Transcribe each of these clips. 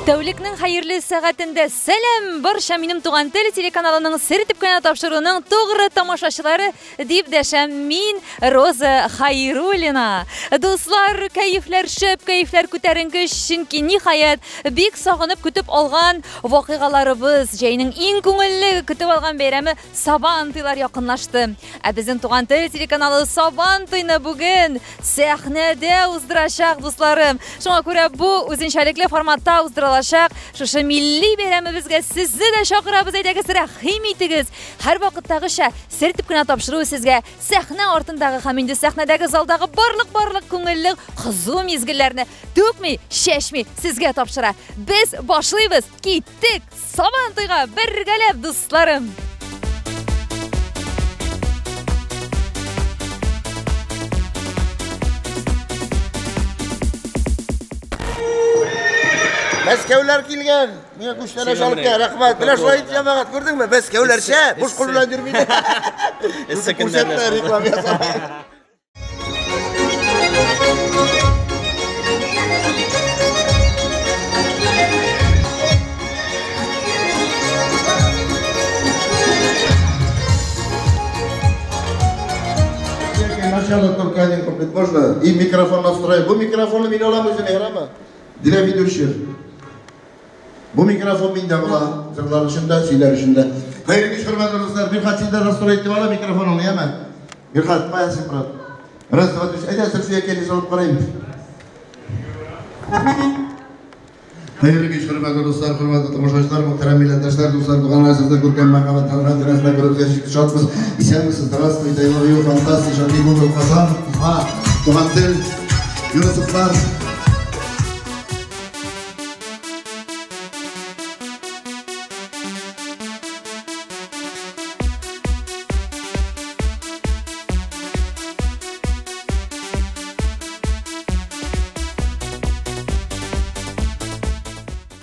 Тәүлекнең хәерле сәгатендә сәлам барча минем туган тел телеканалының сер итеп кенә тапшыруның тугры тамашачылары дип дәшәм мин Роза Хайруллина. Дуслар, кәефләр шәп, кәефләр күтәренке, чөнки ниһаять бик сагынып көтеп алган вакыйгаларыбыз, җәйнең иң күңелле көтеп алган бәйрәме Сабан туйлар якынлашты. Ә безнең туган тел телеканалы Сабан туйны бүген сәхнәдә уздырачак, дусларым. Шуңа күрә бу үзенчәлекле форматта уздырылачак. Шушы милли бәйрәмебезгә сезне дә чакырабыз. Әйдәгез, рәхим итегез. Һәрвакыттагыча сер итеп кенә тапшыру сезгә сәхнә артындагы һәм инде сәхнәдәге залдагы барлык-барлык күңелле кызу мизгелләрне түкми, чәчми сезгә тапшыра. Без башлыйбыз. Киттек Сабан туйга бергәләп, дусларым. Мәскәүләр килгән. Миңа күчтәнәч алып кил. Рәхмәт. Менә шулай итеп җәмәгать, күрдеңме? Мәскәүләрчә буш кул белән йөрми. Эссе көннәрдә реклама ясап. Начало только один куплет можно? И микрофон настроить. Бу микрофонны мин алам үземә, ярамы? Для ведущих. Бу микрофон миндә була. Җырлар өчен дә, сөйләр өчен дә. Хәерле кич, хөрмәтле дуслар. Мирхат, син дә настроить итеп ала микрофоныңны, яме? Мирхат, кая син, брат? Раз, два, три. Әйдә, Зөлфия килеп алып карыйм. Хәерле кич, хөрмәтле дуслар, хөрмәтле тамашачылар, мөхтәрәм милләттәшләр, дуслар, туганнар, сезне күркәм мәхәббәт һәм хәтирәсендә күреп бик шатбыз. Исәнмесез, здравствуйте, I love you, фантастик, Шаки Google, Казан, Уфа, Туган тел, Юнусовлар.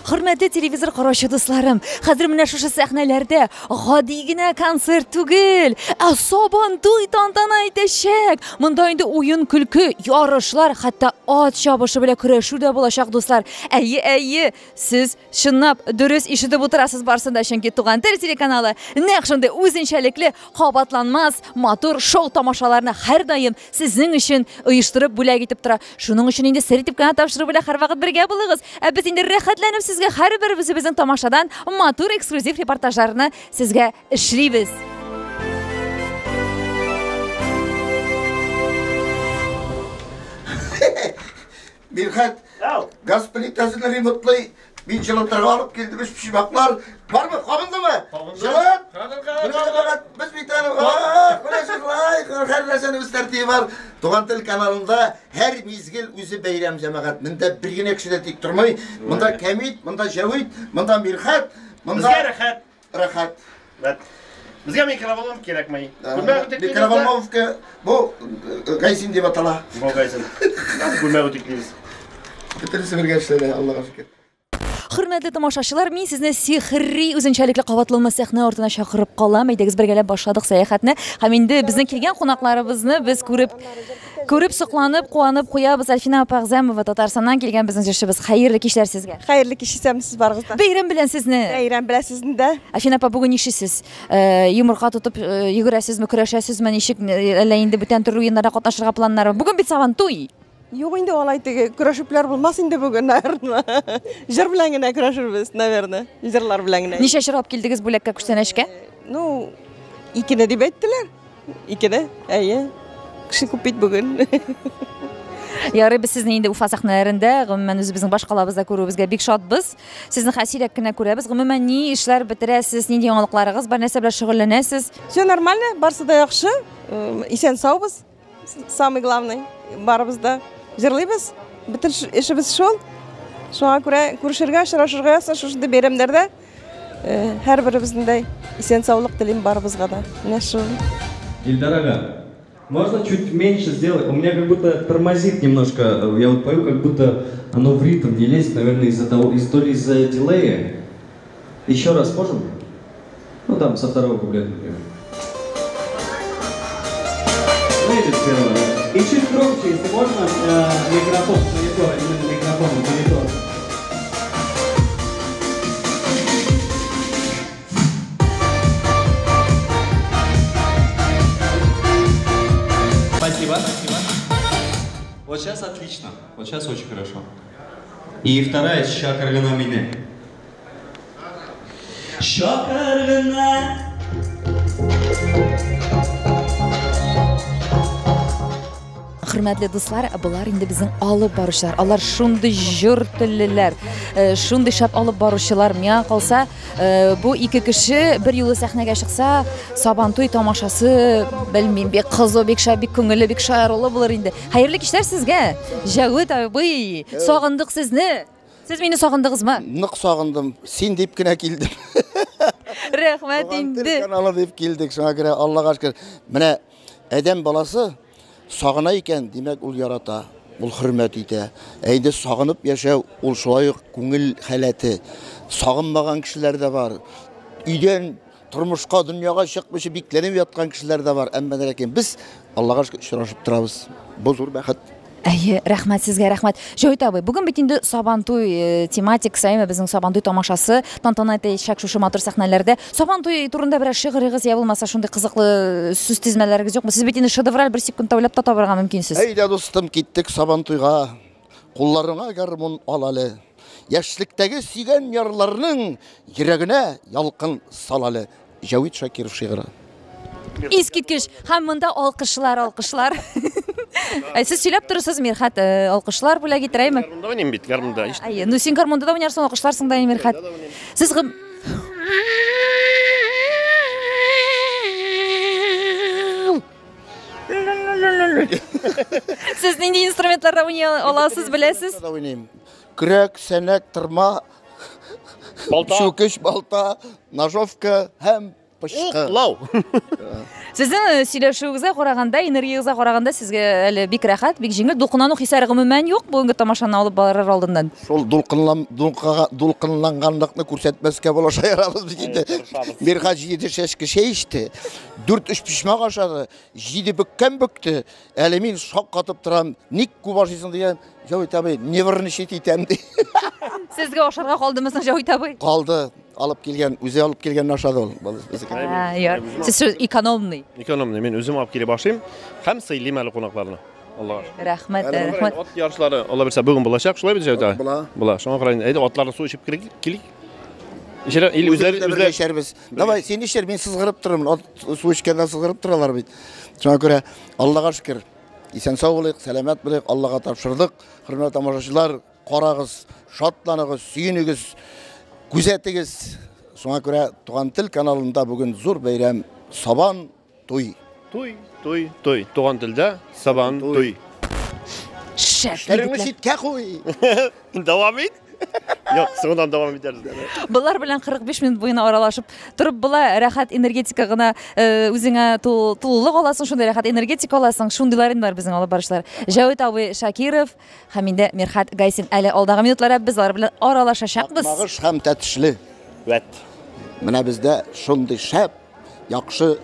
Хөрмәтле телевизор караучы дусларым, хәзер менә шушы сәхнәләрдә гади генә концерт түгел, ә Сабан туй тантана итәчәк. Монда инде уен, көлке, ярышлар, хәтта ат чабышы белән көрәшү дә булачак, дуслар. Әйе, әйе, сез чынлап дөрес ишетеп утырасыз барсын да, чөнки Туган тел телеканалы нәкъ шундый үзенчәлекле, кабатланмас, матур шоу тамашаларны һәрдаим сезнең өчен оештырып бүләк итеп тора. Шуның өчен инде сер итеп кенә тапшыру белән һәрвакыт бергә булыгыз. Ә без инде рәхәтләнеп сезгә һәрбер үзебезнең тамашадан матур эксклюзив репортажларны сезгә эшлибез. Мирхәт, газ плитәсен ремонтлый, мин җылытырга алып килдем өч почмаклар. Бармы? Кабындымы? Җылыт! Менә җәмәгать, без бит әле, менә шулай, һәр нәрсәнең үз тәртибе бар. Туган тел каналында һәр мизгел үзе бәйрәм, җәмәгать. Монда бер генә кеше дә тик тормый. Монда Кәмит, монда Җәвит, монда Мирхәт, монда Безгә рәхәт. Рәхәт. Вәт. Безгә микроволновка кирәкми. Микроволновка бу гайсин дип атала. Бу гайсин. Бүлмә үтеклибез. Бөтенесе бергә эшләнә, Аллага шөкер. Хөрмәтле тамашачылар, мин сезне сихри үзенчәлекле кабатланмас сәхнә артына чакырып калам. Әйдәгез бергәләп башладык сәяхәтне. Һәм инде безнең килгән кунакларыбызны без күреп күреп сокланып, куанып куябыз. Әлфинә апа Әгъзәмова Татарстаннан килгән безнең җырчыбыз. Хәерле кичләр сезгә. Хәерле кич, исәнмесез барыгыз да. Бәйрәм белән сезне. Бәйрәм белән сезне дә. Әлфинә апа, бүген нишисез? Йомырка тотып йөгерәсезме, көрәшәсезме, ничек, әллә инде бүтән төрле уеннарда катнашырга планнар? Бүген бит Сабантуй. Юк инде алай теге көрәшүпләр булмас инде бүген, наверное. Җыр белән генә көрәшербез, наверное. Җырлар белән генә. Ничә җыр алып килдегез бүләккә күчтәнәчкә? Ну, икене дип әйттеләр. Икене, әйе. Кеше күп бит бүген. Ярый, без сезне инде Уфа сәхнәләрендә, гомумән үзебезнең башкалабызда күрүебезгә бик шатбыз. Сезне хәзер сирәк кенә күрәбез. Гомумән, ни эшләр бетерәсез, нинди яңалыкларыгыз бар, нәрсә белән шөгыльләнәсез? Все нормально, барысы да яхшы. Исән саубыз. Самый главный, барыбыз да җырлыйбыз. Бөтен эшебез шул. Шуңа күрә күрешергә, очрашырга язсын шушындый бәйрәмнәрдә. Һәрберебезнең дә исән саулык телим барыбызга да. Менә шул. Ильдар ага, можно чуть меньше сделать? У меня как будто тормозит немножко. Я вот пою, как будто оно в ритм не лезет, наверное, из-за того, то ли из-за дилея. Еще раз можем? Ну там, со второго куплета, например. Ну или с первого. И чуть громче, если можно, микрофон, монитор, именно микрофон, монитор. Спасибо. Вот сейчас отлично. Вот сейчас очень хорошо. И вторая «Чакыр гына мине». Чакыр гына. Хөрмәтле дуслар, болар инде безнең алып баручылар. Алар шундый җор теллеләр, шундый шәп алып баручылар. Миңа калса, бу ике кеше бер юлы сәхнәгә чыкса, Сабантуй тамашасы, белмим, бик кызу, бик шәп, бик күңелле, бик шаярулы булыр инде. Хәерле кичләр сезгә, Җәвит абый. Сагындык сезне. Сез мине сагындыгызмы? Нык сагындым. Син дип кенә килдем. Рәхмәт инде. Каналы дип килдек. Шуңа күрә Аллага шөкер. Менә адәм баласы сагына икән, димәк, ул ярата, ул хөрмәт итә. Ә инде сагынып яшәү, ул шулай ук күңел халәте. Сагынмаган кешеләр дә бар. Өйдән тормышка, дөньяга чыкмыйча бикләнеп яткан кешеләр дә бар. Әмма ләкин без Аллага шөкер очрашып торабыз. Бу зур бәхет. Әйе, рәхмәт сезгә, рәхмәт. Җәвит абый, бүген бит инде Сабантуй тематикасы, әйме, безнең Сабантуй тамашасы тантана итәчәк шушы матур сәхнәләрдә. Сабантуй турында берәр шигырегез я булмаса шундый кызыклы сүз тезмәләрегез юкмы? Сез бит инде шедевраль бер секундта уйлап та табарга мөмкинсез. Әйдә, дустым, киттек Сабантуйга. Кулларыңа гармун ал әле. Яшьлектәге сөйгән ярларның йөрәгенә ялкын сал әле. Җәвит Шакиров шигыре. Искиткеч. Һәм монда алкышлар, алкышлар. Сез сөйләп торырсыз, Мирхәт, алкышлар бүләк иттерәйме? Гармунда уйныйм бит, гармунда. Әйе, ну син гармунда да уйнарсың, алкышларсың да, Мирхәт. Сез Сез нинди инструментларда уйный аласыз, беләсез? Уйныйм. Көрәк, сәнәк, тырма, балта, чүкеч, балта, ножовка һәм пычкы. Уклау. Сезнең сөйләшүегезгә караганда, энергиягезгә караганда сезгә әле бик рәхәт, бик җиңел. Дулкынлану хисләре гомумән юк бүгенге тамашаны алып барыр алдыннан. Шул дулкынланганлыкны күрсәтмәскә була, шаярабыз бит инде. Мирхаҗ 7 шешке чәй эчте, 4 өчпочмак ашады, 7 бөккән бөкте. Әле мин шаккатып торам, ник күп ашыйсың дигән, Җәвит абый, нервничать итәм ди. Сезгә ашарга калдымы соң, Җәвит абый? Калды. Алып килгән, үзе алып килгәнне ашады ул. Сез экономный. Экономный. Мин үзем алып килеп ашыйм һәм сыйлыйм әле кунакларны. Аллага шөкер. Рәхмәт, рәхмәт. Ат ярышлары Алла бирсә бүген булачак, шулай бит, Җәвит абый? Була. Була. Шуңа күрә әйдә атларны су эчеп килик. Эчәрә, или үзләре үзләре эчәрбез. Давай, син эчәр, мин сызгырып торам. Ат су эчкәндә сызгырып торалар бит. Шуңа күрә Аллага шөкер. Исән сау булыйк, сәламәт булыйк, Аллага тапшырдык. Хөрмәтле тамашачылар, карагыз, шатланыгыз, сөенегез, күзәтегез. Шуңа күрә Туган тел каналында бүген зур бәйрәм Сабан туй. Туй, туй, туй. Туган телдә Сабан туй. Шәп. Эшләреңне читкә куй. Дәвам ит. Юк, соңыннан дәвам итәрбез. Болар белән 45 минут буена аралашып торып була, рәхәт энергетика гына үзеңә тулылык аласың, шундый рәхәт энергетика аласың, шундыйлар инде бар безнең алып баручылар. Җәвит абый Шакиров һәм инде Мирхәт Гайсин. Әле алдагы минутларда без алар белән аралашачакбыз. Магыш һәм тәтешле. Вәт. Менә бездә шундый шәп, яхшы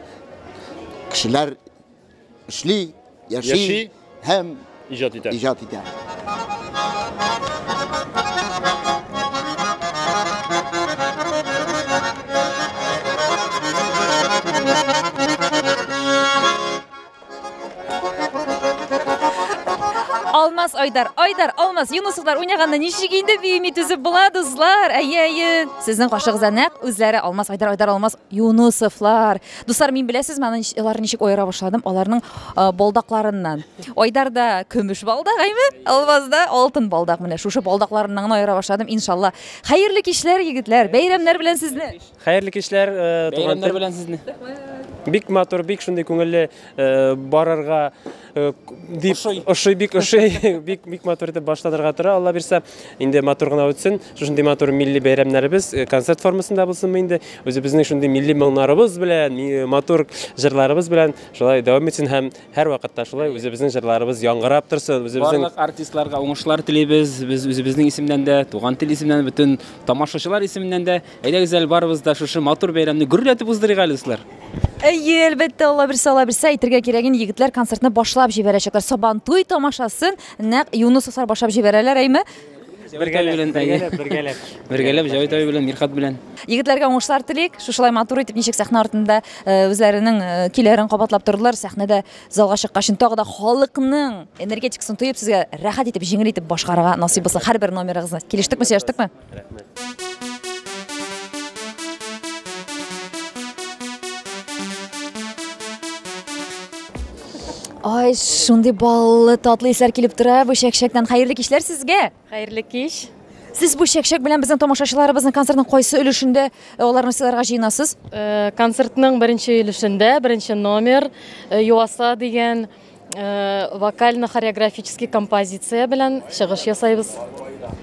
кешеләр эшли, яши һәм иҗат итә. Иҗат итә. Алмаз Айдар, Айдар, Алмаз, Юнусовлар уйнаганда ничек инде биеми түзеп була, дуслар? Әйе, әйе. Сезнең каршыгызда нәкъ үзләре Алмаз Айдар, Айдар, Алмаз, Юнусовлар. Дуслар, мин беләсезме, аны алар ничек аера башладым? Аларның балдакларыннан. Айдарда көмеш балдак, әйме? Алмазда алтын балдак. Менә шушы балдакларыннан гына аера башладым, иншалла. Хәерле кичләр, егетләр. Бәйрәмнәр белән сезне. Хәерле кичләр, туган Бәйрәмнәр белән сезне. Бик матур, бик шундый күңелле барырга дип ошый, бик ошый, бик бик матур итеп башланырга тора, Алла бирсә. Инде матур гына үтсен. Шушындый матур милли бәйрәмнәребез концерт формасында булсынмы инде? Үзебезнең шундый милли моңнарыбыз белән, матур җырларыбыз белән шулай дәвам итсен һәм һәр вакытта шулай үзебезнең җырларыбыз яңгырап торсын. Үзебезнең барлык артистларга уңышлар телибез. Без үзебезнең исемнән дә, Туган тел исеменнән, бөтен тамашачылар исеменнән дә. Әйдәгез әле барыбыз да шушы матур бәйрәмне гөрләтеп уздырыйк әле, дуслар. Әйе, әлбәттә, Алла бирсә, Алла бирсә, әйтергә кирәген, егетләр концертны башлап җибәрәчәкләр. Сабантуй тамашасын нәкъ Юнусовлар башлап җибәрәләр, әйме? Бергәләп, бергәләп, бергәләп. Бергәләп Җәвит абый белән, Мирхат белән. Егетләргә уңышлар телик. Шушылай матур итеп ничек сәхнә артында үзләренең көйләрен кабатлап тордылар. Сәхнәдә залга чыккач тагы да халыкның энергетикасын тоеп, сезгә рәхәт итеп, җиңел итеп башкарырга насыйп булсын һәрбер номерыгызны. Килештекме, сөйләштекме? Рәхмәт. Ай, шундый баллы, татлы исләр килеп тора бу чәкчәктән. Хәерле кичләр сезгә. Хәерле кич. Сез бу чәкчәк белән безнең тамашачыларыбызның концертның кайсы өлешендә аларны сыйларга җыенасыз? Концертның беренче өлешендә, беренче номер Юаса дигән вокально-хореографический композиция белән чыгыш ясайбыз.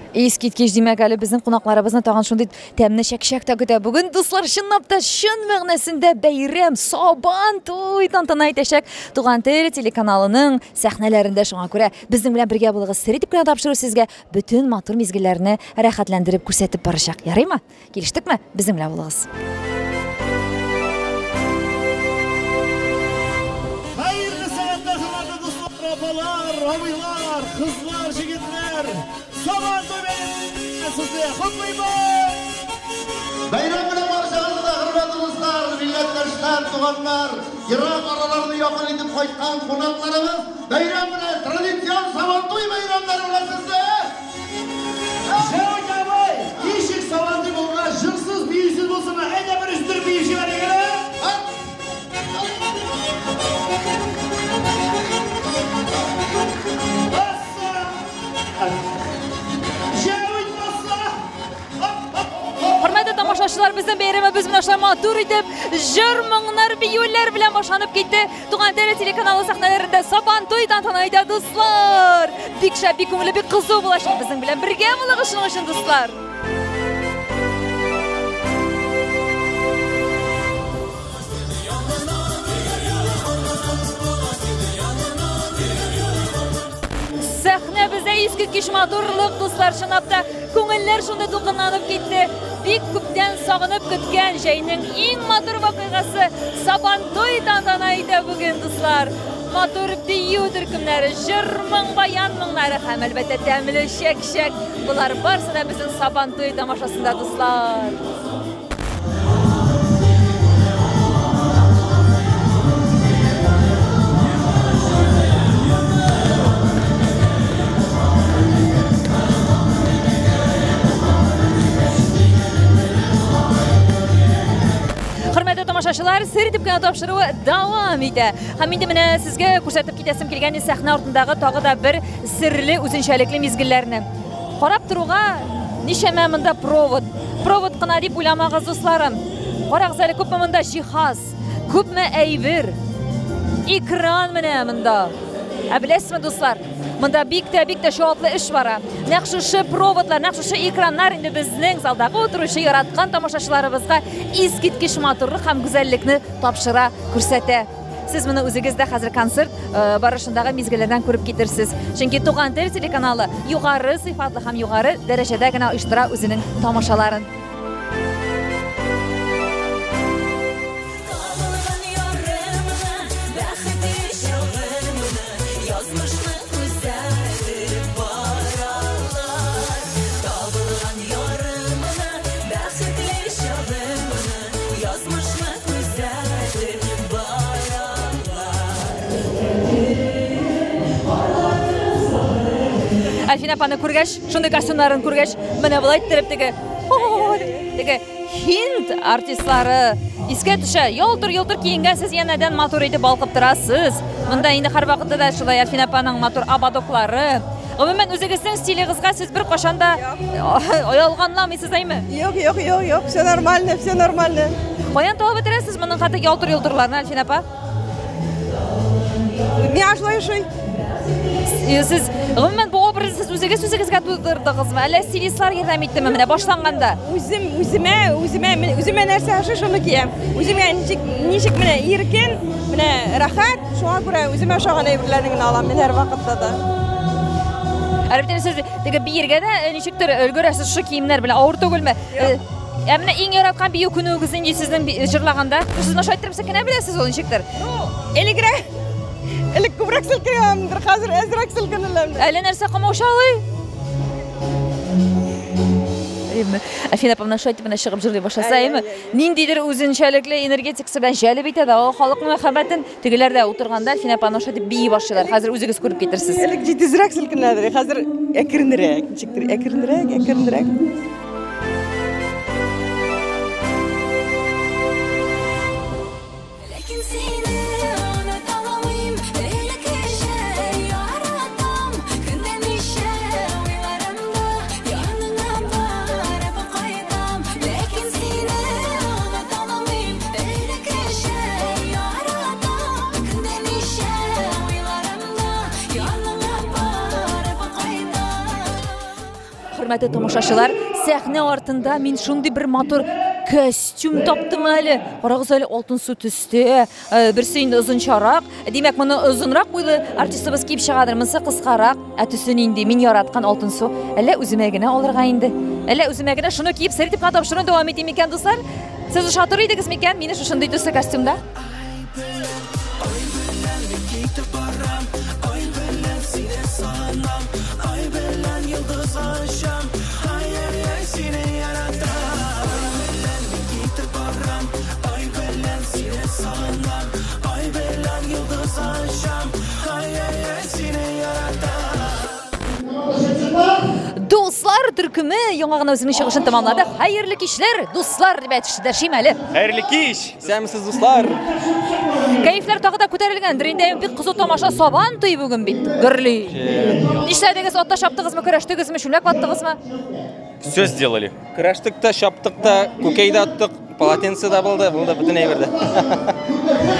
Искиткеч, димәк, әле безнең кунакларыбызны тагын шундый тәмле чәкчәк тә көтә. Бүген, дуслар, чынлап та чын мәгънәсендә бәйрәм, Сабан туй тантана итәчәк Туган тел телеканалының сәхнәләрендә. Шуңа күрә безнең белән бергә булыгыз. Сер итеп кенә тапшыру сезгә бөтен матур мизгелләрне рәхәтләндереп күрсәтеп барачак. Ярыймы? Килештекме? Безнең белән булыгыз. Хәерле сәгатьтә, хөрмәтле дуслар, апалар, абыйлар, кызлар, җегетләр! Сабан туй бәйрәме сезне котлыйбыз! Бәйрәм белән барчагызны да, хөрмәтле дуслар, милләттәшләр, туганнар, ерак араларны якын итеп кайткан кунакларыбыз, бәйрәм белән, традицион Сабантуй бәйрәмнәре белән сезне! Җәвит абый, ничек Сабантуй булгач, җырсыз, биюсез булсынмы? Әйдә бер өстереп биеп җибәрик әле! Җәвит баса! Хөрмәтле тамашачылар, безнең бәйрәмебез менә шулай матур итеп, җыр, моңнар, биюләр белән башланып китте. Туган тел телеканалы сәхнәләрендә Сабан туй тантана итә, дуслар. Бик шәп, бик күңелле, бик кызу булачак. Безнең белән бергә булыгыз шуның өчен, дуслар. Сәхнә бездә искиткеч матурлык, дуслар, чынлап та күңелләр шундый дулкынланып китте. Бик күптән сагынып көткән җәйнең иң матур вакыйгасы Сабантуй тантана итә бүген, дуслар. Матур бию төркемнәре, җыр, моң, баян моңнары һәм әлбәттә тәмле чәк-чәк. Болар барысы да безнең Сабантуй тамашасында, дуслар. Хөрмәтле тамашачылар, сер итеп кенә тапшыруы дәвам итә. Һәм инде менә сезгә күрсәтеп китәсем килгән сәхнә артындагы тагы да бер серле, үзенчәлекле мизгелләрне. Карап торуга ничәмә монда провод. Провод кына дип уйламагыз, дусларым. Карагыз әле, күпме монда җиһаз, күпме әйбер. Экран менә монда. Ә беләсезме, дуслар, монда бик тә, бик тә җаваплы эш бара. Нәкъ шушы проводлар, нәкъ шушы экраннар инде безнең залдагы утыручы яраткан тамашачыларыбызга искиткеч матурлык һәм гүзәллекне тапшыра, күрсәтә. Сез моны үзегез дә хәзер концерт барышындагы мизгелләрдән күреп китерсез. Чөнки Туган тел телеканалы югары сыйфатлы һәм югары дәрәҗәдә генә оештыра үзенең тамашаларын. Әлфинә апаны күргәч, шундый костюмнарын күргәч, менә болай иттереп теге, теге һинд артистлары искә төшә. Ялтыр-ялтыр киенгәнсез, янәдән матур итеп балкып торасыз. Монда инде һәрвакытта да шулай Әлфинә апаның матур ободоклары. Гомумән, үзегезнең стилегезгә сез бер кашан да ялганламыйсыз, әйме? Юк, юк, юк, юк, все нормально, все нормально. Каян табып бетерәсез моның хәтта ялтыр-ялтырларны, Әлфинә апа? Миңа шулай ошый. Сез, гомумән, бу образны сез үзегез үзегезгә тудырдыгызмы? Әллә стилистлар ярдәм иттеме менә башланганда? Үзем, үземә, үземә, үземә нәрсә ошый, шуны киям. Үземә ничек, ничек менә иркен, менә рәхәт, шуңа күрә үземә ошаган әйберләрне генә алам мин һәрвакытта да. Әлбәттә, сез теге биергә дә ничектер өлгерәсез шушы киемнәр белән, авыр түгелме? Ә менә иң яраткан бию күнегүгез нинди сезнең җырлаганда? Сез менә шулай иттереп селкенә беләсез ул ничектер? Ну, элегрәк, элек күбрәк селкенгәндер, хәзер әзрәк селкенеләм. Әллә нәрсә комаучалый? Әйеме? Әлфинә апа менә шулай итеп менә чыгып җырлый башласа, әйеме? Ниндидер үзенчәлекле энергетикасы белән җәлеп итә дә, ул халыкның мәхәббәтен. Тегеләр дә утырганда Әлфинә апаны шулай итеп бии башлыйлар. Хәзер үзегез күреп китерсез. Элек җитезрәк селкенәдер, хәзер әкренрәк, ничектер әкренрәк, әкренрәк. Ләкин сине оныта алмыйм, элеккечә яратам. Көндә ничә уйларымда яныңа барып кайтам. Ләкин сине оныта алмыйм, элеккечә яратам. Көндә ничә уйларымда яныңа барып кайтам. Хөрмәтле тамашачылар, сәхнә артында мин шундый бер матур костюм таптым әле. Карагыз әле, алтынсу төстә. Берсе инде озынчарак. Димәк, моны озынрак буйлы артистыбыз киеп чыгадыр. Монысы кыскарак. Ә төсе нинди? Мин яраткан алтынсу. Әллә үземә генә алырга инде? Әллә үземә генә шуны киеп сер итеп кенә тапшыруны дәвам итим микән, дуслар? Сез ошатыр идегез микән мине шушындый төсле костюмда? Дуслар төркеме яңа гына үзенең чыгышын тәмамлады. Хәерле кичләр, дуслар, дип әйтештеләр әле. Хәерле кич! Исәнмесез, дуслар! Кәефләр тагы да күтәрелгәндер. Инде бик кызу тамаша Сабан туе бүген бит. Гөрли. Нишләдегез? Атта чаптыгызмы, көрәштегезме, чүлмәк ваттыгызмы? Все сделали. Көрәштек тә, чаптык та, күкәй дә аттык, полотенце да булды, булды бөтен әйбер дә.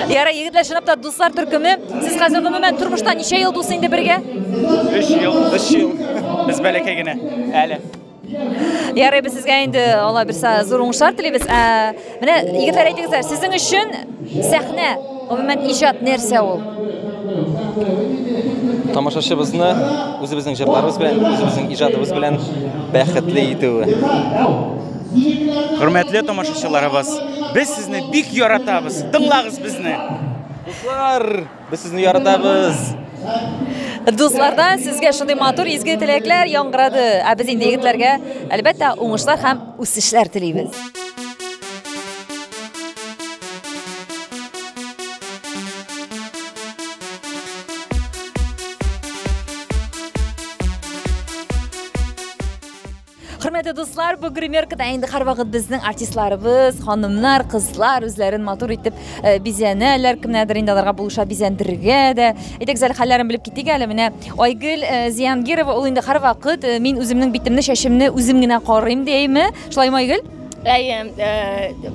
Ярай, егетләр, чынлап та дуслар төркеме. Сез хәзер гомумән тормышта ничә ел дус инде бергә? 3 ел, 3 ел. Без бәләкәй генә әле. Ярай, без сезгә инде Алла бирсә зур уңышлар телибез. Ә, менә егетләр әйтегез әле, сезнең өчен сәхнә, гомумән иҗат нәрсә ул? Тамашачыбызны үзебезнең җырларыбыз белән, үзебезнең иҗатыбыз белән бәхетле итүе. Хөрмәтле тамашачыларыбыз, без сезне бик яратабыз. Тыңлагыз безне. Дуслар, без сезне яратабыз. Дуслардан сезгә шундый матур изге теләкләр яңгырады. Ә без инде егетләргә, әлбәттә, уңышлар һәм үсешләр телибез. Хөрмәтле дуслар, бу гримеркада инде һәрвакыт безнең артистларыбыз, ханымнар, кызлар үзләрен матур итеп бизәнәләр, кемнәрдер инде аларга булыша бизәндерергә дә. Әйтегез әле, хәлләрен белеп китик әле. Менә Айгөл Зиангирова ул инде һәрвакыт мин үземнең битемне, чәчемне үзем генә карыйм дияйме? Шулаймы, Айгөл? Әйе,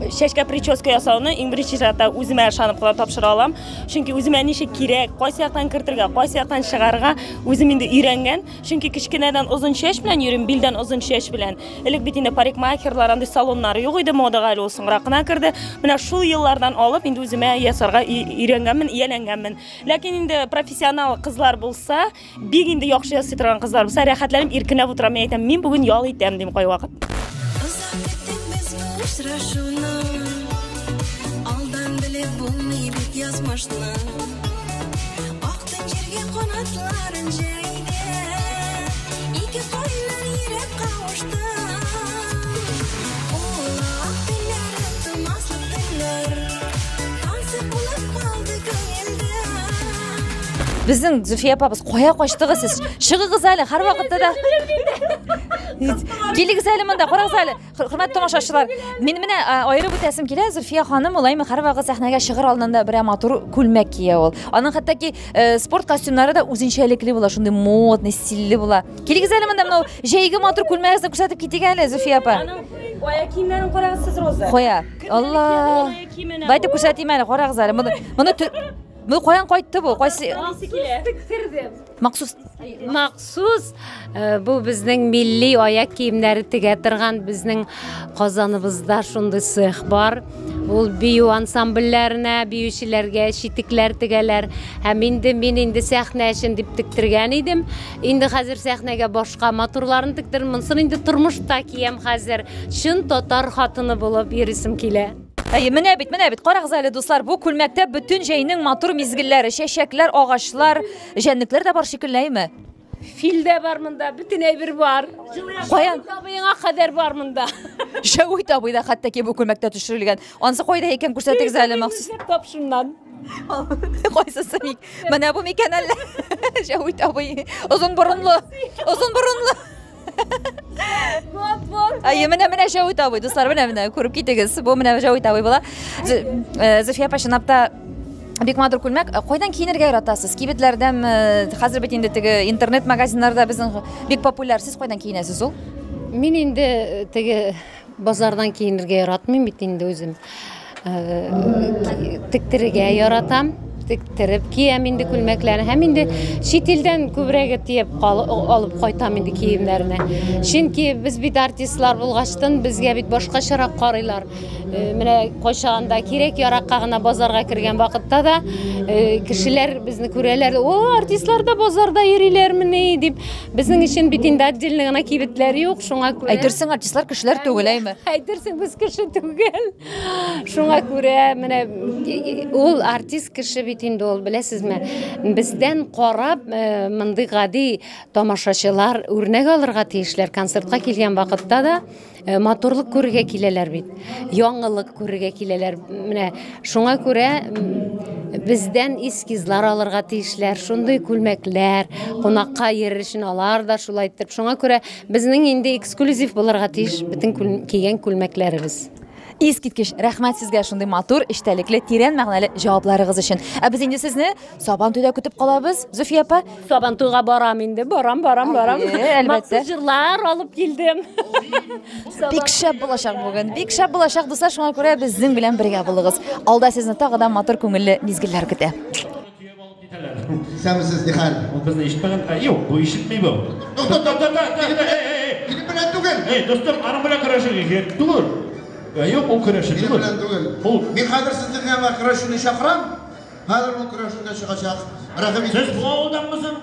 чәчкә прическа ясауны иң беренче чиратта үземә ышанып кына тапшыра алам. Чөнки үземә ничек кирәк, кайсы яктан кертергә, кайсы яктан чыгарырга үзем инде өйрәнгән. Чөнки кечкенәдән озын чәч белән йөрим, билдән озын чәч белән. Элек бит инде парикмахерлар, андый салоннар юк иде, модага әле ул соңрак кына керде. Менә шул еллардан алып инде үземә ясарга өйрәнгәнмен, ияләнгәнмен. Ләкин инде профессионал кызлар булса, бик инде яхшы ясый торган кызлар булса, рәхәтләнеп иркенләп утырам. Мин әйтәм, мин бүген ял итәм дим кайвакыт. Озак көттек без бу очрашуны, алдан белеп булмый бит язмышны. Ак төн җиргә канатларын җәйде, ике кайнар йөрәк кавышты. Ул ак төннәр, тынмаслык төннәр, тансык булып калды күңелдә. Безнең Зөлфия апабыз, кая качтыгыз сез? Чыгыгыз әле, һәрвакытта да. Килегез әле монда, карагыз әле. Хөрмәтле тамашачылар, мин менә аерып үтәсем килә, Зөлфия ханым улаймы һәрвакыт сәхнәгә чыгыр алдында берәр матур күлмәк кия ул. Аның хәтта ки спорт костюмнары да үзенчәлекле була, шундый модный, стильле була. Килегез әле монда, менә җәйге матур күлмәгезне күрсәтеп китик әле, Зөлфия апа. Аның аяк киемнәрен карагыз сез, Роза. Кая? Алла. Давайте күрсәтим әле, карагыз әле. Моны моны Бу каян кайтты бу? Кайсы? Махсус. Махсус бу безнең милли аяк киемнәре тегә торган безнең Казаныбызда шундый цех бар. Ул бию ансамбльләренә, биючеләргә читекләр тегәләр. Һәм инде мин инде сәхнә өчен дип тектергән идем. Инде хәзер сәхнәгә башка матурларын тектердем. Монысын инде тормышта киям хәзер. Чын татар хатыны булып йөрисем килә. Әйе, менә бит, менә бит, карагыз әле, дуслар, бу күлмәктә бөтен җәйнең матур мизгелләре, чәчәкләр, агачлар, җәнлекләр дә бар шикелле, әйеме? Фил дә бар монда, бөтен әйбер бар. Каян? Абыеңа кадәр бар монда. Җәвит абый да хәтта ки бу күлмәктә төшерелгән. Ансы кайда икән, күрсәтегез әле махсус. Тап шуннан. Кайсысы мик? Менә бу микән әллә? Җәвит абый озын борынлы. Озын борынлы. Вот, вот. Әйе, менә менә Җәвит абый, дуслар, менә менә күреп китегез. Бу менә Җәвит абый була. Зөфия апа, чынлап та бик матур күлмәк. Кайдан киенергә яратасыз? Кибетләрдәнме? Хәзер бит инде теге интернет магазиннарда безнең бик популяр. Сез кайдан киенәсез ул? Мин инде теге базардан киенергә яратмыйм бит инде үзем. Тектерергә яратам. Тектереп киям инде күлмәкләрне. Һәм инде чит илдән күбрәге тиеп алып кайтам инде киемнәрне. Чөнки без бит артистлар булгачтын, безгә бит башкачарак карыйлар. Менә кайчагында кирәк яракка гына базарга кергән вакытта да кешеләр безне күрәләр. О, артистлар да базарда йөриләрмени дип. Безнең өчен бит инде отдельно гына кибетләр юк, шуңа күрә. Әйтерсең, артистлар кешеләр түгел, әйме? Әйтерсең, без кеше түгел. Шуңа күрә менә ул артист кеше бит инде ул, беләсезме? Бездән карап, мондый гади тамашачылар үрнәк алырга тиешләр. Концертка килгән вакытта да матурлык күрергә киләләр бит. Яңалык күрергә киләләр. Менә шуңа күрә бездән эскизлар алырга тиешләр. Шундый күлмәкләр, кунакка йөрер өчен алар да шулай итеп. Шуңа күрә безнең инде эксклюзив булырга тиеш бөтен кигән күлмәкләребез. Искиткеч рәхмәт сезгә шундый матур, эчтәлекле, тирән мәгънәле җавапларыгыз өчен. Ә без инде сезне Сабантуйда көтеп калабыз, Зөфия апа. Сабантуйга барам инде, барам, барам, барам. Әлбәттә. Махсус җырлар алып килдем. Бик шәп булачак бүген. Бик шәп булачак, дуслар, шуңа күрә безнең белән бергә булыгыз. Алда сезне тагы да матур күңелле мизгелләр көтә. Исәнмесез, нихәл? Ул безне ишетмәгән. Юк, бу ишетми бу. Тукта, тукта, тукта, эй, Минем белән түгел. Эй, дустым, аның белән көрәшергә кирәк түгел. Юк, ул көрәшә Минем түгел. белән түгел. Мин хәзер сезнең янга көрәшүне чакырам. Хәзер ул көрәшүгә чыгачак. Рәхим итегез. Сез бу авылданмысың?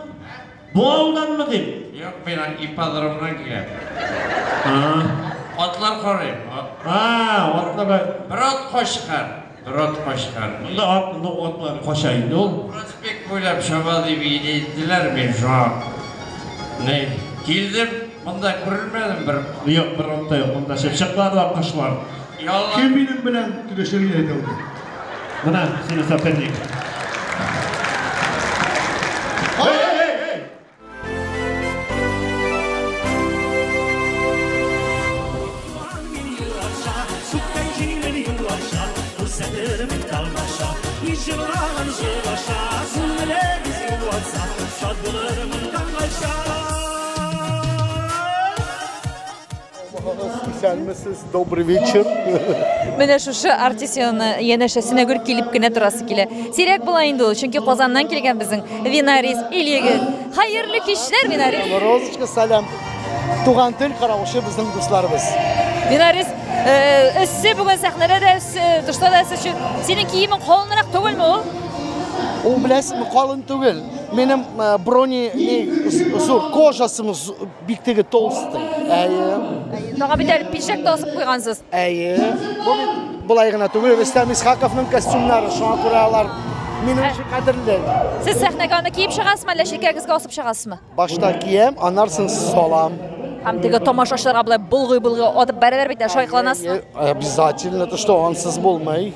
Бу авылданмы дим? Юк, мин ипподромнан киләм. Атлар карыйм. Атлар. Бер ат качкан, бер ат качкан. Монда ат, монда атлар кача инде ул. Проспект буйлап чаба дип әйттеләр, мин шуңа. Не, килдем, монда күренмәдем бер. Юк, бер ат та юк, монда чыпчыклар да кошлар. Яллар. Кем минем белән көрәшергә әйтә алды? Менә сине соперник. Исәнмесез, добрый вечер. Менә шушы артист янына янәшәсенә гөр килеп кенә торасы килә. Сирәк була инде ул, чөнки Казаннан килгән безнең Винарис Ильегет. Хәерле кичләр, Винарис. Розочка, сәлам. Туган тел караучы безнең дусларыбыз. Винарис, эссе бүген сәхнәдә дә эссе, тышта да эссе. Синең киемең калынрак түгелме ул? Ул беләсезме, калын түгел. Минем брони зур, кожасым бик теге толстый. Әйе. Тагы бит әле пиджак та асып куйгансыз. Әйе. Бу бит болай гына түгел, Рөстәм Исхаковның костюмнары, шуңа күрә алар минем өчен кадерле. Сез сәхнәгә аны киеп чыгасызмы, әллә чилкәгезгә асып чыгасызмы? Башта киям, аннан салам. Һәм теге тамашачыларга болай болгый-болгый атып бәрәләр бит, шайкаланасызмы? Обязательно, то что ансыз булмый.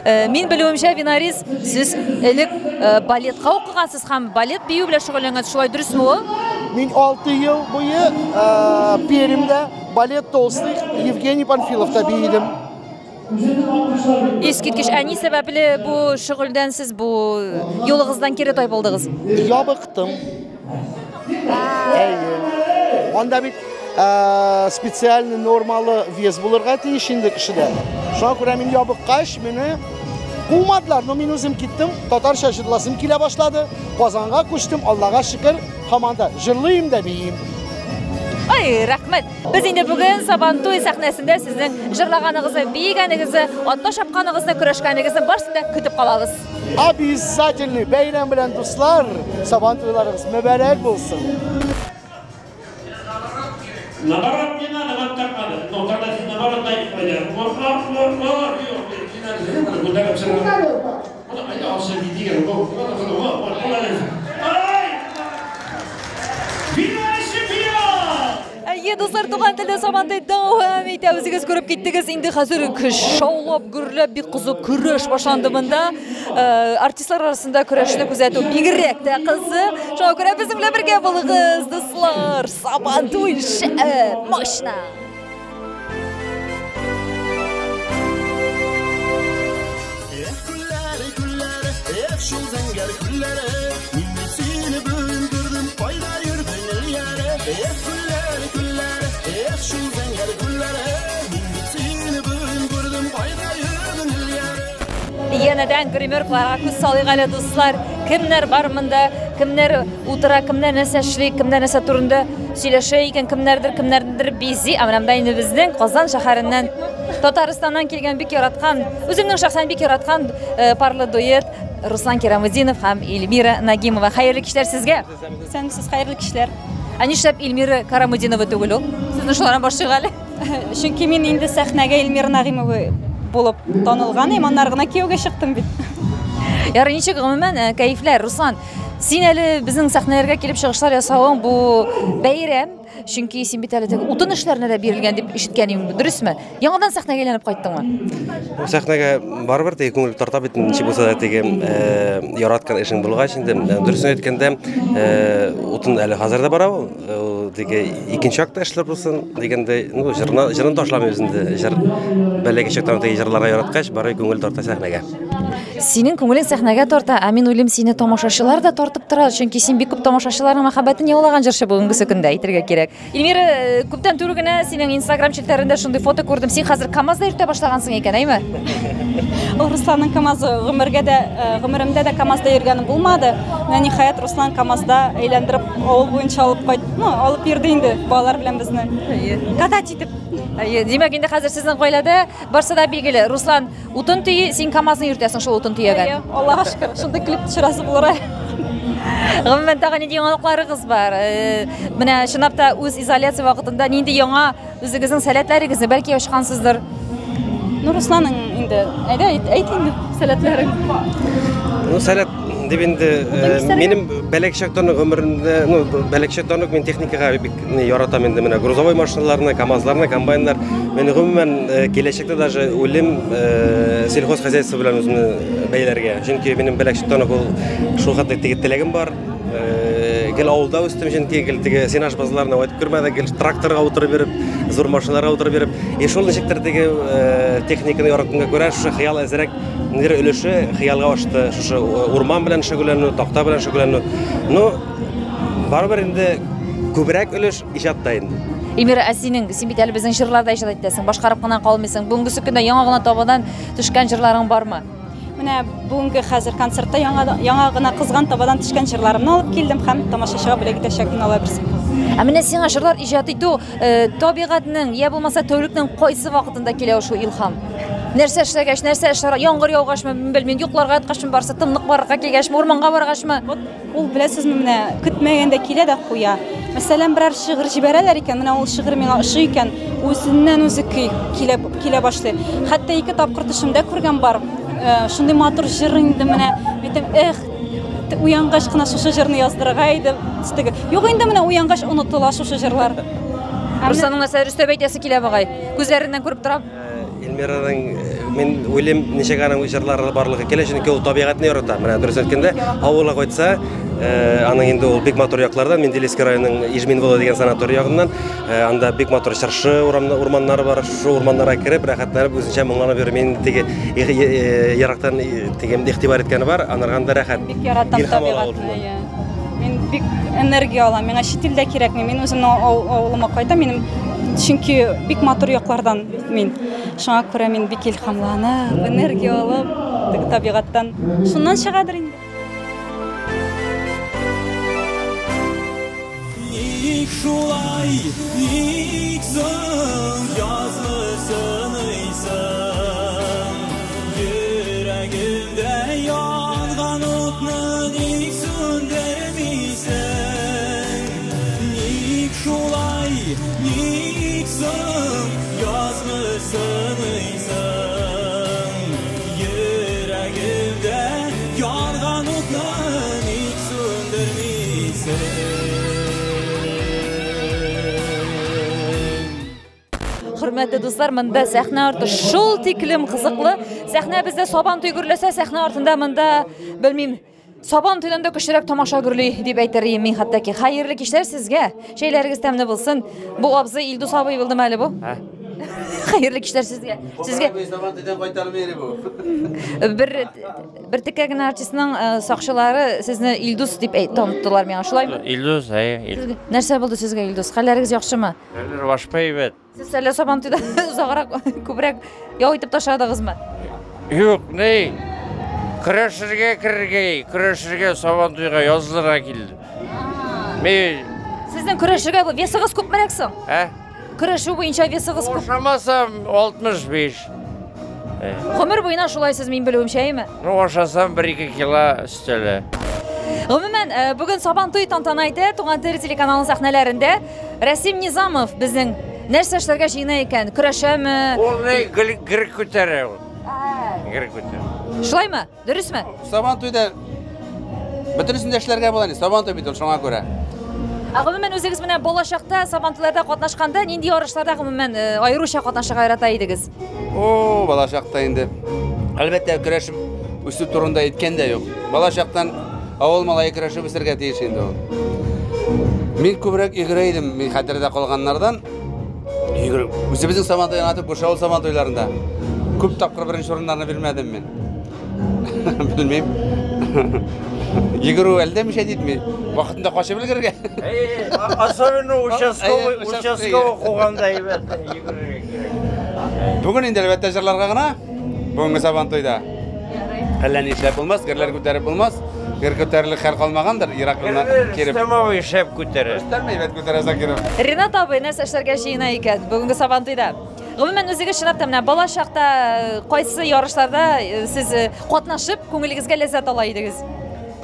Мин белүемчә, Винарис, сез элек балетка укыгансыз һәм балет бию белән шөгыльләнгәнсез, шулай дөресме ул? Мин 6 ел буе Пермьдә балет Толстых Евгений Панфиловта биедем. Искиткеч, ә ни сәбәпле бу шөгыльдән сез бу юлыгыздан кире тайпылдыгыз? Ябыктым. Әйе. Анда бит специальный нормалы вес булырга тиеш инде кешедә. Шуңа күрә мин ябыккач, мине кумадылар, но мин үзем киттем, татарча җырласым килә башлады. Казанга күчтем, Аллага шөкер, һаман да җырлыйм да биим. Ай, рәхмәт. Без инде бүген Сабантуй сәхнәсендә сезнең җырлаганыгызны, биегәнегезне, атта чапканыгызны, көрәшкәнегезне барысын да көтеп калабыз. Обязательно бәйрәм белән, дуслар, Сабантуйларыгыз мөбарәк булсын. Наоборот, не надо, вам так надо. Но когда ты наоборот, дай пойдем. Әйе, дуслар, туган телдә Сабантуй дәвам итә. Үзегез күреп киттегез. Инде хәзер шаулап, гөрләп, бик кызу көрәш башланды монда. Артистлар арасында көрәшне күзәтү бигрәк тә кызык. Шуңа күрә безнең белән бергә булыгыз, дуслар. Сабантуй шәп, мощно. Эх, күлләре, күлләре, эх, шул зәңгәр күлләре, мин бит сине бүген күрдем, кайда йөрдең элгәре? Эх, күлләре, күлләре, эх, шул зәңгәр күлләре, мин бит сине бүген күрдем, кайда йөрдең элгәре? Янәдән гримеркаларга күз салыйк әле, дуслар. Кемнәр бар монда, кемнәр утыра, кемнәр нәрсә эшли, кемнәр нәрсә турында сөйләшә икән, кемнәрдер кемнәрдер бизи. Ә менә монда инде безнең Казан шәһәреннән, Татарстаннан килгән бик яраткан, үземнең шәхсән бик яраткан парлы дуэт Руслан Кирамутдинов һәм Эльмира Нагимова. Хәерле кичләр сезгә. Исәнмесез, хәерле кичләр. Ә нишләп Эльмира Карамутдинова түгел ул? Сезне шулардан башлыйк әле. Чөнки мин инде сәхнәгә Эльмира Нагимова булып танылган идем, аннары гына кияүгә чыктым бит. Ярый, ничек гомумән кәефләр, Руслан? Син әле безнең сәхнәләргә килеп чыгышлар ясавың бу бәйрәм, чөнки син бит әле теге утын эшләренә дә бирелгән дип ишеткән идем, дөресме? Яңадан сәхнәгә әйләнеп кайттыңмы? Бу сәхнәгә барыбер теге күңел тарта бит, ничек булса да теге яраткан эшең булгач инде, дөресен әйткәндә, утын әле хәзер дә бара ул. Ул теге икенче якта эшләр булсын дигәндәй, ну, җырны, җырын ташламыйбыз инде. Җыр бәләкәй чактан теге җырларга яраткач, барыбер күңел тарта сәхнәгә. Синең күңелең сәхнәгә тарта, ә мин уйлыйм, сине тамашачылар да тартып тора, чөнки син бик күп тамашачыларның мәхәббәтен яулаган җырчы бүгенгесе көндә, әйтергә кирәк. Эльмира, күптән түгел генә синең Инстаграм челтәрендә шундый фото күрдем. Син хәзер КАМАЗда йөртә башлагансың икән, әйме? Ул Русланның КАМАЗы, гомергә дә, гомеремдә дә КАМАЗда йөргәнем булмады. Менә ниһаять Руслан КАМАЗда әйләндереп авыл буенча алып кайт, ну, алып йөрде инде балалар белән безне. Катать итеп. Әйе, димәк, инде хәзер сезнең гаиләдә барсы да билгеле. Руслан утын төйи, син КАМАЗны йөртәсең шул утын төягән. Әйе, Аллага шөкер, шундый клип төшерәсе булыр әле. Гомумән, тагы нинди яңалыкларыгыз бар? Менә чынлап та үз изоляция вакытында нинди яңа үзегезнең сәләтләрегезне бәлки ачкансыздыр? Ну, Русланның инде, әйдә, әйт, әйт инде сәләтләрең. Ну, сәләт дип инде, минем бәләкәй чактан ук гомеремдә, ну, бәләкәй чактан ук мин техникага бик яратам инде, менә грузовой машиналарны, КАМАЗларны, комбайннар. Мин гомумән киләчәктә даже уйлыйм сельхозхозяйство белән үземне бәйләргә. Чөнки минем бәләкәй чактан ук ул шул хәтле теге теләгем бар. Гел авылда үстем, чөнки гел теге сенаж базларына кайтып кермәдек, гел тракторга утырып йөреп, зур машиналарга утырып йөреп. И шул ничектер теге техниканы яратканга күрә, шушы хыял әзрәк ниндидер өлеше хыялга ашты. Шушы урман белән шөгыльләнү, такта белән шөгыльләнү. Ну, барыбер инде күбрәк өлеш иҗатта инде. Эльмира, ә синең, син бит әле безнең җырларда иҗат итәсең, башкарып кына калмыйсың. Бүгенге көндә яңа гына табадан төшкән җырларың бармы? Менә бүгенге хәзер концертта яңа, яңа гына кызган табадан төшкән җырларымны алып килдем һәм тамашачыга бүләк итәчәкмен алай берсен. Ә менә сиңа җырлар иҗат итү табигатьнең, я булмаса тәүлекнең кайсы вакытында килә шул илһам? Нәрсә эшләгәч, нәрсә эшләр, яңгыр яугачмы, белмим, йокларга яткачмы барсы, тынлык барырга килгәчме, урманга баргачмы? Вот ул беләсезме, менә көтмәгәндә килә дә куя. Мәсәлән, берәр шигырь җибәрәләр икән, менә ул шигырь миңа ошый икән, үзеннән үзе көй килә, килә башлый. Хәтта ике тапкыр төшемдә күргән бар. Шундый матур җыр инде менә, әйтәм, эх, уянгач кына шушы җырны яздырырга иде. Теге, юк инде менә уянгач онытыла шушы җырлар. Русланның нәрсәдер өстәп әйтәсе килә бугай. Күзләреннән күреп торам. Эльмираның, мин уйлыйм, ничек аның җырлары барлыгы килә, чөнки ул табигатьне ярата. Менә дөрес әйткәндә, авылга кайтса, аның инде ул бик матур яклардан, Менделеевский районының Ижминвода дигән санаторий ягыннан, анда бик матур чыршы урманнары бар, шушы урманнарга кереп, рәхәтләнеп, үзенчә моңланып йөри. Мин теге ерактан теге игътибар иткәне бар, анарга анда рәхәт. Бик яратам Илһам ала ул табигатьне, шуннан. иә. Мин бик энергия алам, миңа чит илдә кирәкми, мин үземнең авылыма кайтам, минем чөнки бик матур яклардан мин. Шуңа күрә мин бик илһамланып, энергия алып, теге табигатьтән. Шуннан чыгадыр инде. Ник шулай, ник соң язмышын ыйсың? Йөрәгемдә янган утны ник сүндермисең? Ник шулай, ник соң язмышын ыйсың? Йөрәгемдә янган утны ник сүндермисең? Хөрмәтле дуслар, монда сәхнә арты шул тиклем кызыклы. Сәхнә бездә Сабан туй гөрләсә, сәхнә артында монда, белмим, Сабан туйдан да көчлерәк тамаша гөрли дип әйтер идем мин хәтта ки. Хәерле кичләр сезгә. Чәйләрегез тәмле булсын. Бу абзый Илдус абый булдымы әле бу? Хәерле кичләр сезгә. Сезгә Сабан туйдан кайтармый иде бу. Бер бер текә генә артистның э, сакчылары сезне Илдус дип әйт таныттылар миңа. Шулаймы? Илдус, әйе. Сезгә нәрсә булды сезгә, Илдус? Хәлләрегез яхшымы? Хәлләр башка әйбәт. Сез әллә Сабантуйда озаграк, күбрәк ял итеп ташладыгызмы? Юк, ни, көрәшергә керергә, көрәшергә Сабантуйга язылырга килдем. Мин... Сезнең көрәшергә весыгыз күпмерәк соң? Ә? Көрәшү буенча весыгыз күп. Ашамасам 65. Гомер буена шулай сез, мин белүемчә, әйеме? Ну, ашасам 1-2 кило өстәлә. Гомумән, э, бүген Сабантуй тантана итә Туган тел телеканалының сәхнәләрендә. Рәсим Низамов безнең нәрсә эшләргә җыена икән? Көрәшәме? Ул ни гел гер күтәрә ул. Гер күтәрә. Шулаймы? Дөресме? Сабантуйда бөтенесен дә эшләргә була инде. Сабантуй бит ул шуңа күрә. Ә гомумән үзегез менә балачакта Сабантуйларда катнашканда нинди ярышларда гомумән э, аеруча катнашырга ярата идегез? О, балачакта инде. Әлбәттә, көрәшеп үсү турында әйткән дә юк. Балачактан авыл малае көрәшеп үсәргә тиеш инде ул. Мин күбрәк йөгерә идем, мин хәтердә калганнардан. Йөгерү. Үзебезнең Сабантуй гына түгел, күрше авыл Сабантуйларында күп тапкыр беренче урыннарны бирмәдем мин. Белмим. Йөгерү әлдә мешать итми. Вакытында качып өлгерергә. Особенно участковый, участковый куганда әйбәт йөгерергә кирәк. Бүген инде әлбәттә җырларга гына. Бүгенге Сабантуйда. Әллә ни эшләп булмас, герләр күтәреп булмас. Гер күтәрерлек хәл калмагандыр, ерак юлны киреп. Рөстәм абый шәп күтәрә. Рөстәм әйбәт күтәрә Закиров. Ренат абый нәрсә эшләргә җыена икән бүгенге Сабантуйда? Гомумән, үзегез чынлап та менә бала чакта э, кайсы ярышларда э, сез э, катнашып, күңелегезгә ләззәт ала идегез?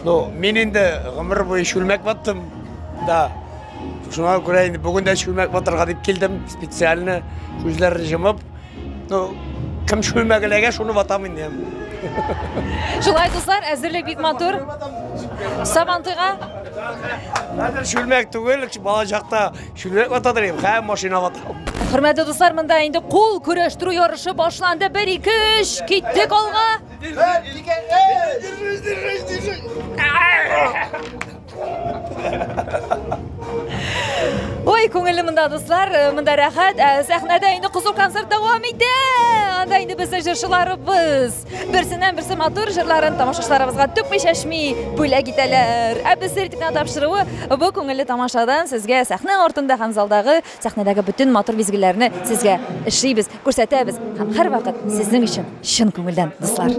Ну, мин инде гомер буе чүлмәк ваттым. Да. Шуңа күрә инде бүген дә чүлмәк ватырга дип килдем, специально күзләрне җомып. Ну, кем чүлмәк эләгә, шуны ватам инде. Шулай, дуслар, әзерлек бик матур. Сабантуйга Хәзер чүлмәк түгел, бала чакта чүлмәк ватадыр идем, хәзер машина ватам. Хөрмәтле дуслар, монда инде кул көрәштерү ярышы башланды. 1 2 3 киттек алга. Держись, держись, держись. Ой, күңелле монда, дуслар, э, монда рәхәт. Ә, сәхнәдә инде кызу концерт дәвам итә. Анда инде безнең җырчыларыбыз берсеннән берсе матур җырларын тамашачыларыбызга түкми чәчми бүләк итәләр. Ә без Сер итеп тапшыруы бу күңелле тамашадан сезгә сәхнә артында һәм залдагы сәхнәдәге бөтен матур мизгелләрне сезгә эшлибез, күрсәтәбез һәм һәрвакыт сезнең өчен чын күңелдән, дуслар.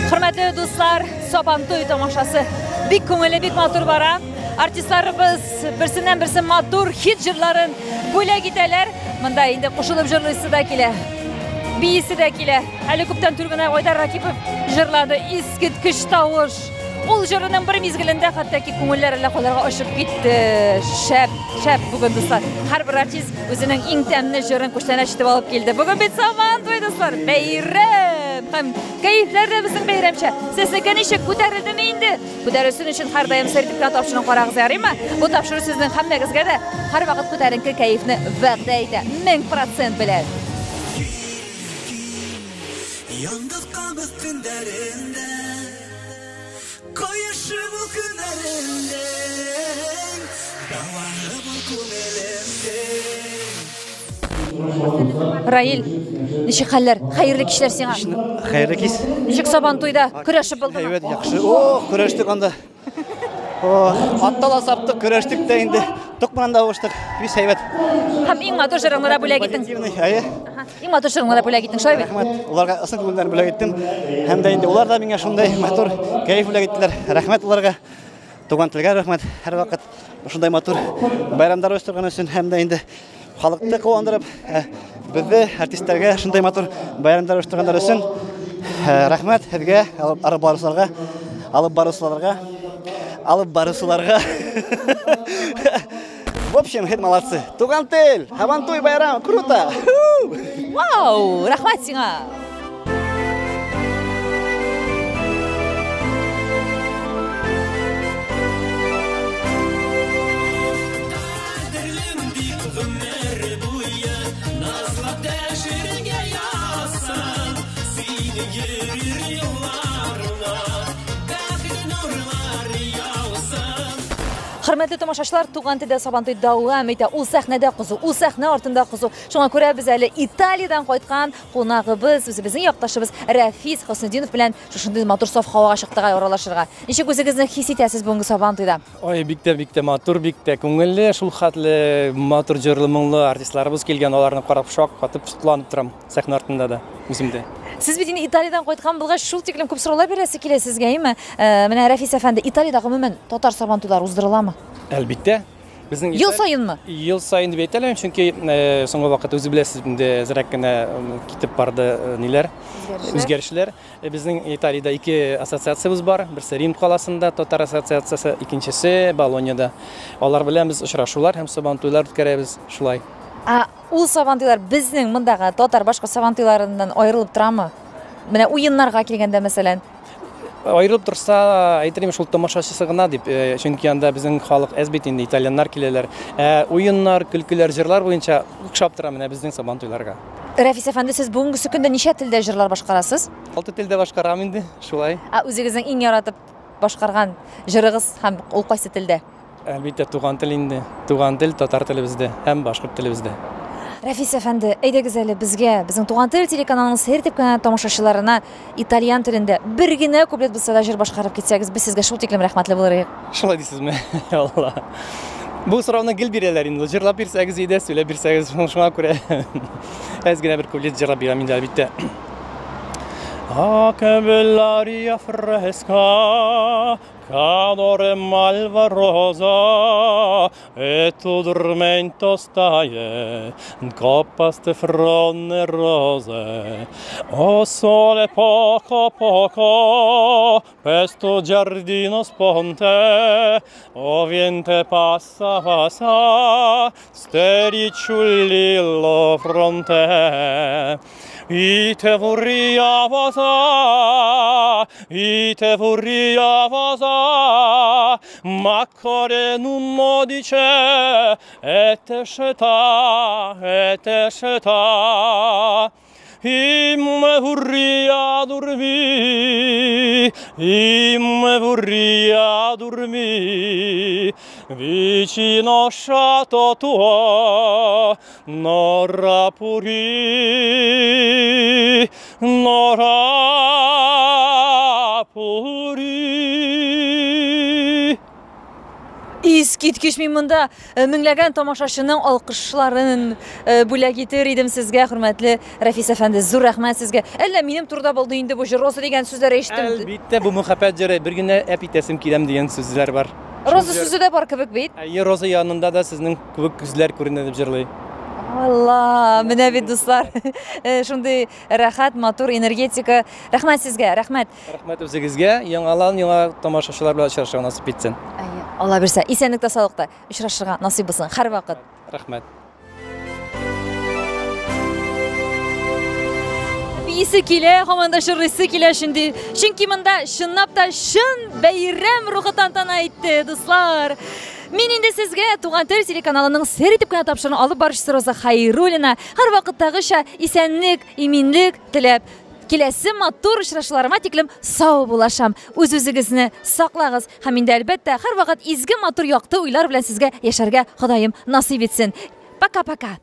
Хөрмәтле дуслар, Сабантуй тамашасы бик күңелле, бик матур бара. Артистларыбыз берсеннән берсе матур хит җырларын бүләк итәләр. Монда инде кушылып җырлыйсы да килә. Биисе дә килә. Әле күптән түгел генә Айдар Ракипов җырлады. Искиткеч тавыш. Ул җырының бер мизгелендә хәтта ки күңелләр әллә кайларга очып китте. Шәп, шәп бүген дуслар. Һәрбер артист үзенең иң тәмле җырын күчтәнәч итеп алып килде. Бүген бит Сабантуй, дуслар, бәйрәм. Һәм кәефләр дә безнең бәйрәмчә. Сезнеке ничек күтәрелдеме инде? Күтәрелсен өчен һәрдаим сертификат тапшыруын карагыз, ярыймы? Бу тапшыру сезнең һәммәгезгә дә һәрвакыт күтәренке кәефне вәгъдә итә. 1000% белән. Яндык кабыз төннәрендә, Кояшы бу көннәрендә, Дәвары бу күңелемдә. Раил, ничек хәлләр? Хәерле кичләр сиңа. Хәерле кич. Ничек Сабантуйда көрәшеп булдымы? Әйбәт, яхшы. О, көрәштек анда. О, атта да саптык, көрәштек тә инде. Тук белән дә авыштык. Бик әйбәт. Һәм иң матур җырыңны да бүләк иттең. Әйе. Иң матур җырыңны да бүләк иттең, шулай бит? Рәхмәт. Уларга ысын күңелдән бүләк иттем. Һәм дә инде улар да миңа шундай матур кәеф бүләк иттеләр. Рәхмәт уларга. Туган телгә рәхмәт. Һәрвакыт шундай матур бәйрәмнәр оештырган өчен һәм дә инде халыкны куандырып, безне артистларга шундай матур бәйрәмнәр оештырганнар өчен Рәхмәт һеҙгә, алып барыусыларға, алып барыусыларға, алып барыусыларға. В общем, һеҙ молодцы. Туған тел, Һабантуй байрам, круто! Вау, рәхмәт сиңа! Хөрмәтле тамашачылар, Туган телдә Сабантуй дәвам итә. Ул сәхнәдә кызу, ул сәхнә артында кызу. Шуңа күрә без әле Италиядән кайткан кунагыбыз, үзебезнең якташыбыз Рәфис Хөснетдинов белән шушындый матур саф һавага чыктык аралашырга. Ничек үзегезне хис итәсез бүгенге Сабантуйда? Ой, бик тә, бик тә матур, бик тә күңелле. Шул хәтле матур җырлы, моңлы артистларыбыз килгән, аларны карап шаккатып, сокланып торам сәхнә артында да, үзем дә. Сез бит инде Италиядән кайткан булгач, шул тиклем күп сораулар бирәсе килә сезгә, әйеме? Менә Рәфис әфәнде, Италиядә гомумән татар сабантуйлары уздырыламы? Әлбиттә. Безнең Ел саенмы? Ел саен дип әйтә алмыйм, чөнки соңгы вакытта үзе беләсез, инде әзрәк кенә китеп барды ниләр, үзгәрешләр. Безнең Италиядә ике ассоциациябез бар. Берсе Рим каласында татар ассоциациясе, икенчесе Болоньяда. Алар белән без очрашулар һәм сабантуйлар үткәрәбез шулай. Ә ул сабантуйлар безнең мондагы татар башкорт сабантуйларыннан аерылып торамы? Менә уеннарга килгәндә, мәсәлән. Аерылып торса, әйтер идем, шул тамашачысы гына дип, чөнки анда безнең халык әз бит инде, итальяннар киләләр. Ә уеннар, көлкеләр, җырлар буенча охшап тора менә безнең сабантуйларга. Рәфис әфәнде, сез бүгенгесе көндә ничә телдә җырлар башкарасыз? 6 телдә башкарам инде, шулай. Ә үзегезнең иң яратып башкарган җырыгыз һәм ул кайсы телдә? Әлбиттә, туган тел инде. Туган тел татар телебездә һәм башкорт телебездә. Рәфис әфәнде, әйдәгез әле безгә, безнең Туган тел телеканалының сер дип кенә тамашачыларына итальян телендә бер генә куплет булса да җыр башкарып китсәгез, без сезгә шул тиклем рәхмәтле булыр идек. Шулай дисезме? Алла. Бу сорауны гел бирәләр инде. Җырлап бирсәгез иде, сөйләп бирсәгез, шуңа күрә әз генә бер куплет җырлап бирәм инде, әлбиттә. Ah, che bell'aria fresca, Cadore malva rosa, e tu dormento staie, ncoppa ste fronne rose. O sole poco poco, per sto giardino sponte, o viente passa passa, ste ricciulli lo fronte. I te vorria vasà, i te vorria vasà, ma core nun mo dice, e te scetà, e te scetà. I me vorria dormì, i me vorria dormì, vicino sciato tuo, non rapuri, non rapuri. Искиткеч, мин монда меңләгән тамашачының алкышларын бүләк итер идем сезгә, хөрмәтле Рәфис әфәнде. Зур рәхмәт сезгә. Әллә минем турыда булды инде бу җыр, Роза дигән сүзләр ишеттем. Әлбиттә, бу мөхәббәт җыры, бер генә әп итәсем киләм дигән сүзләр бар. Роза сүзе дә бар кебек бит. Әйе, Роза янында да сезнең кебек күзләр күренә дип җырлый. Алла, менә бит, дуслар. Шундый рәхәт, матур энергетика. Рәхмәт сезгә, рәхмәт. Рәхмәт үзегезгә. Яңалан яңа тамашачылар белән очрашырга насыйп итсен. Әйе, Алла бирсә, исәнлектә, саулыкта очрашырга насыйп булсын һәрвакыт. Рәхмәт. Биисе килә, һаман да җырлыйсы килә шундый. Чөнки монда чынлап та чын бәйрәм рухы тантана итте, дуслар. Мин инде сезгә Туган тел телеканалының сер итеп кенә тапшыруын алып баручысы Роза Хайруллина һәрвакыттагыча исәнлек, иминлек теләп, киләсе матур очрашуларыма тиклем сау булашам. Үз-үзегезне саклагыз һәм инде әлбәттә һәрвакыт изге матур якты уйлар белән сезгә яшәргә Ходаем насыйп итсен. Пока-пока.